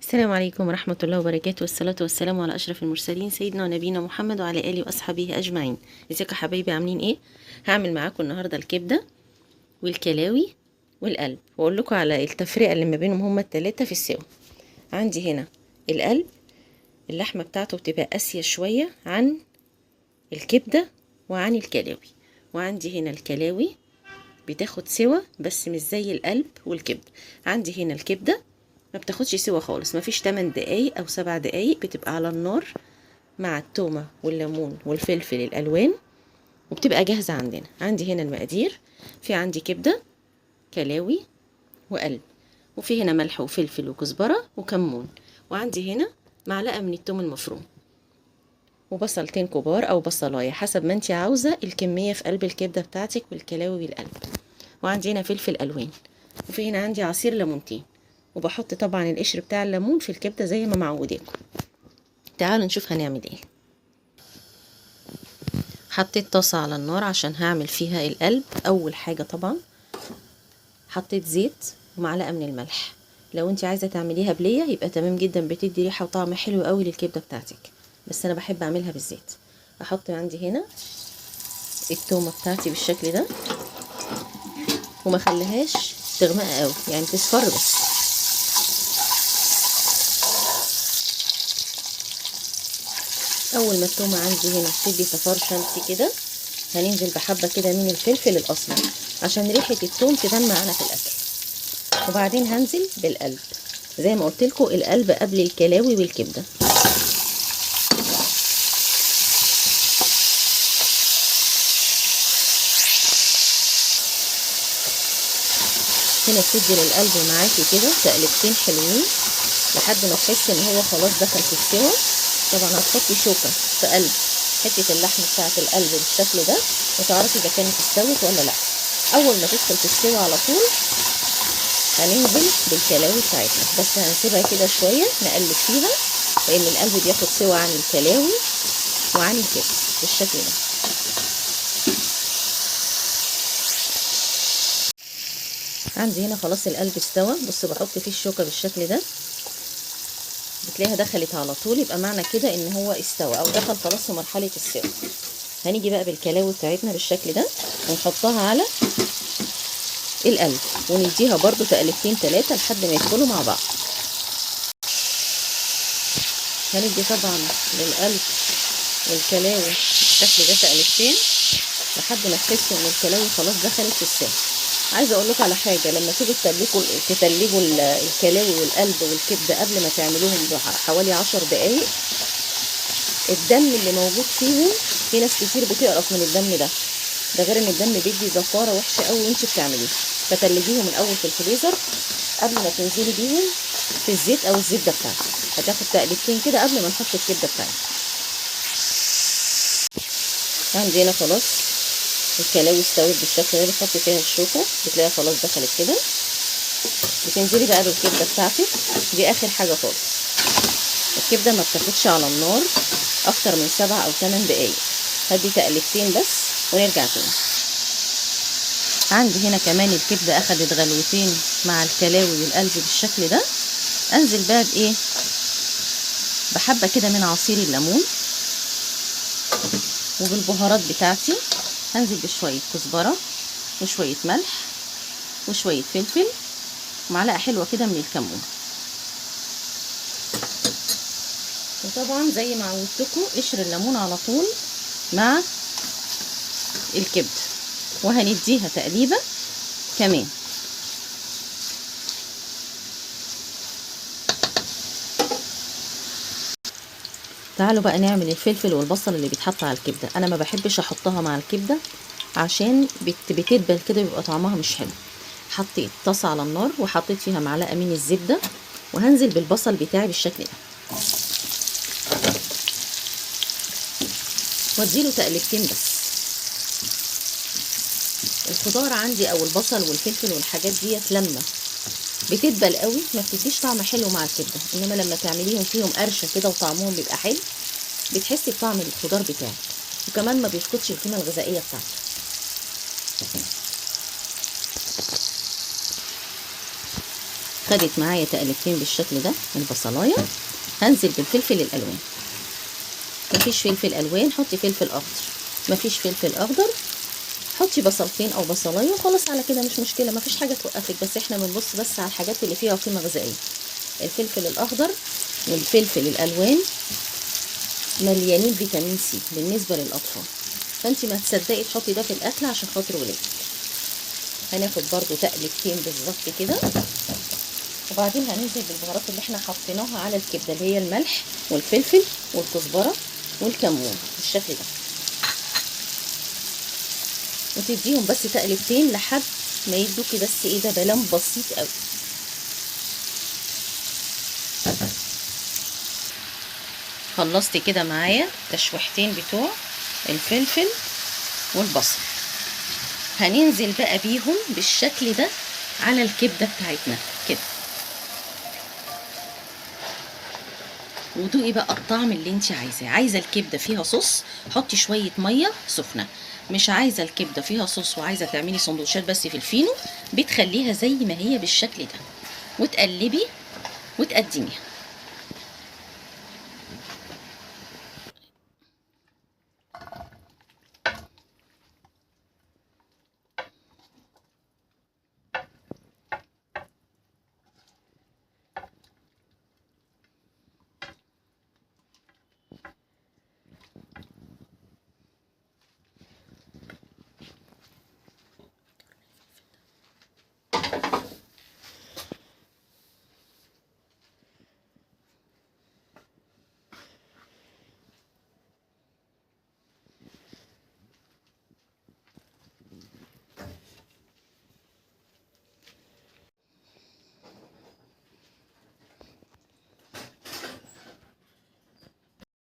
السلام عليكم ورحمة الله وبركاته، والصلاة والسلام على أشرف المرسلين سيدنا ونبينا محمد وعلى آله وأصحابه أجمعين. ازيكم يا حبايبي، عاملين ايه؟ هعمل معاكم النهاردة الكبدة والكلاوي والقلب، واقول لكم على التفرقة اللي ما بينهم هما التلاتة في السوا. عندي هنا القلب، اللحمة بتاعته بتبقى قاسية شوية عن الكبدة وعن الكلاوي، وعندي هنا الكلاوي بتاخد سوا بس مش زي القلب والكبدة. عندي هنا الكبدة ما بتاخدش سوا خالص، ما فيش 8 دقايق او 7 دقايق، بتبقى على النار مع التومة والليمون والفلفل الالوان وبتبقى جاهزة عندنا. عندي هنا المقادير، في عندي كبدة، كلاوي وقلب، وفي هنا ملح وفلفل وكزبرة وكمون، وعندي هنا معلقة من التوم المفروم وبصلتين كبار او بصلاية حسب ما انت عاوزة الكمية في قلب الكبدة بتاعتك والكلاوي والقلب، وعندي هنا فلفل الوان، وفي هنا عندي عصير ليمونتين، وبحط طبعا القشر بتاع الليمون في الكبده زي ما معوداكم. تعالوا نشوف هنعمل ايه. حطيت طاسه على النار عشان هعمل فيها القلب. اول حاجة طبعا حطيت زيت ومعلقة من الملح. لو انت عايزه تعمليها بليه يبقى تمام جدا، بتدي ريحه وطعم حلو قوي للكبده بتاعتك، بس انا بحب اعملها بالزيت. احط عندي هنا التومه بتاعتي بالشكل ده، وما خليهاش تغمق قوي، يعني تصفر بس. اول ما التومه عندي هنا تدي صفار شمسي كده، هننزل بحبه كده من الفلفل الاسمر عشان ريحه التوم تبان معانا في الاكل. وبعدين هنزل بالقلب زي ما قلت لكم، القلب قبل الكلاوي والكبده. هنا بتدي للقلب معاكي كده تقلبتين حلوين لحد ما تحسي ان هو خلاص دخل في السوا. طبعا هتحطي شوكه في قلب حتة اللحم بتاعه القلب بالشكل ده، وتعرفي اذا كانت استوت ولا لا. اول ما تدخل في السوا على طول هننزل بالكلاوي بتاعتنا، بس هنسيبها كده شوية نقلب فيها، لان القلب بياخد سوا عن الكلاوي وعن الكبد بالشكل ده. عندي هنا خلاص القلب استوى. بصوا بحط فيه الشوكة بالشكل ده، بتلاقيها دخلت على طول، يبقى معنى كده ان هو استوى او دخل خلاص في مرحلة السوا. هنيجي بقى بالكلاوي بتاعتنا بالشكل ده ونحطها على القلب، ونديها برضو تقلبتين ثلاثة لحد ما يدخلوا مع بعض. هندي طبعا للقلب والكلاوي بالشكل ده تقلبتين لحد ما تحسوا ان الكلاوي خلاص دخلت في السوا. عايزه اقول لكم على حاجة، لما تيجوا تتلجوا الكلاوي والقلب والكبده قبل ما تعملوهم بحوالي 10 دقايق، الدم اللي موجود فيهم، في ناس كتير بتقرف من الدم ده، ده غير ان الدم بيدي زفاره وحشة قوي وانت بتعمليه. فتلجيهم الاول في الفريزر قبل ما تنزلي بيهم في الزيت او الزبدة بتاعتك. هتاخد تقلبتين كده قبل ما نحط الكبده بتاعتنا. عندي هنا خلاص الكلاوي استوت بالشكل ده، بتحطي فيها الشوكة بتلاقيها خلاص دخلت كده. بتنزلي بقى بالكبده بتاعتك، دي اخر حاجة خالص. الكبده ما بتاخدش على النار اكتر من 7 او 8 دقايق، هدي تقلبتين بس ونرجع تاني. عندي هنا كمان الكبده اخدت غلوتين مع الكلاوي والقلب بالشكل ده. انزل بقى بايه؟ بحبه كده من عصير الليمون وبالبهارات بتاعتي. هنزل بشوية كزبرة وشوية ملح وشوية فلفل ومعلقة حلوة كده من الكمون. وطبعا زي ما عودتكم قشر الليمون على طول مع الكبد، وهنديها تقليبة كمان. تعالوا بقى نعمل الفلفل والبصل اللي بيتحط على الكبدة. انا ما بحبش احطها مع الكبدة عشان بتدبل كده، بيبقى طعمها مش حلو. حطيت طاسة على النار وحطيت فيها معلقة من الزبدة، وهنزل بالبصل بتاعي بالشكل ده، واديله تقلبتين بس. الخضار عندي او البصل والفلفل والحاجات ديت لما بتدبل قوي ما بتديش طعم حلو مع الكبده، انما لما تعمليهم فيهم قرشه كده وطعمهم بيبقى حلو، بتحسي بطعم الخضار بتاعك، وكمان ما بيفقدش القيمة الغذائية بتاعته. خدت معايا تقلبتين بالشكل ده البصلايه. هنزل بالفلفل الالوان. مفيش فلفل الوان حطي فلفل اخضر، مفيش فلفل اخضر حطي بصلتين او بصلايه وخلاص على كده، مش مشكلة، مفيش حاجة توقفك. بس احنا بنبص بس على الحاجات اللي فيها قيمة غذائية. الفلفل الاخضر والفلفل الالوان مليانين فيتامين سي بالنسبة للاطفال، فانت ما تصدقي تحطي ده في الاكل عشان خاطر ولادك. هناخد برضو تقلبتين بالظبط كده، وبعدين هننزل بالبهارات اللي احنا حطيناها على الكبده اللي هي الملح والفلفل والكزبره والكمون بالشكل ده، وتديهم بس تقلبتين لحد ما يدوكي بس ايه ده بلام بسيط قوي. خلصت كده معايا تشويحتين بتوع الفلفل والبصل. هننزل بقى بيهم بالشكل ده على الكبده بتاعتنا كده، ودوقي بقى الطعم اللي انت عايزاه. عايزه الكبده فيها صوص حطي شوية مية سخنة، مش عايزه الكبده فيها صوص وعايزه تعملي سندوتشات بس في الفينو بتخليها زي ما هي بالشكل ده، وتقلبي وتقدميها.